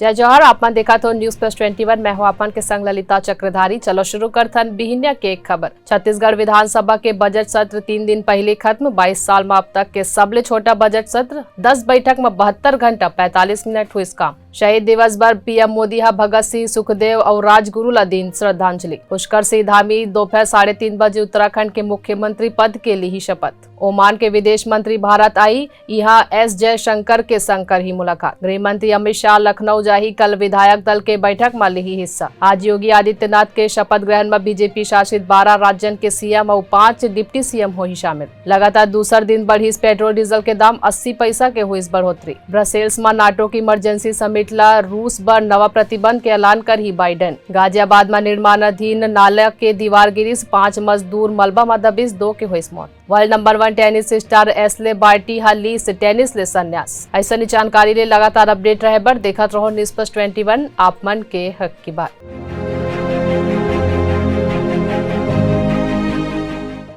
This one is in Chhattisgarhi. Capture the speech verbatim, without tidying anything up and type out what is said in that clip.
जय जोहार, आप मन देखत हो News Plus Twenty One, मैं हूं आप मन के संग ललिता चक्रधारी। चलो शुरू करथन बिहिनिया के खबर। छत्तीसगढ़ विधानसभा के बजट सत्र तीन दिन पहले खत्म। बाईस साल में अब तक के सबले छोटा बजट सत्र, दस बैठक में बहत्तर घंटा पैंतालीस मिनट हुई काम। शहीद दिवस पर पीएम मोदी ह भगत सिंह, सुखदेव अउ राजगुरु ला दीन श्रद्धांजलि। पुष्कर सिंह धामी दोपहर साढ़े तीन बजे उत्तराखंड के मुख्यमंत्री पद के लीही शपथ। ओमान के विदेश मंत्री भारत आई, इहां एस जयशंकर के संग करही मुलाकात। गृह मंत्री अमित शाह लखनऊ जाही, कल विधायक दल के बैठक म लीही हिस्सा। आज योगी आदित्यनाथ के शपथ ग्रहण म बीजेपी शासित बारह राज्यन के सीएम अउ पांच डिप्टी सीएम होही शामिल। लगातार दूसर दिन बढ़िस पेट्रोल डीजल के दाम, अस्सी पैसा के हुईस बढ़ोतरी। ब्रसेल्स म नाटो के इमरजेंसी समिट ला रूस बर नवा प्रतिबंध के ऐलान करही बाइडेन। गाजियाबाद म निर्माणाधीन नाला के दीवार गिरिस, पांच मजदूर मलबा म दबिस, दो के होइस मौत। वर्ल्ड नंबर वन टेनिस स्टार एशले बार्टी ह लीस टेनिस ले संन्यास। अइसने जानकारी ले लगातार अपडेट रहे बर देखत रहो News Plus Twenty One, आप मन के हक की बात।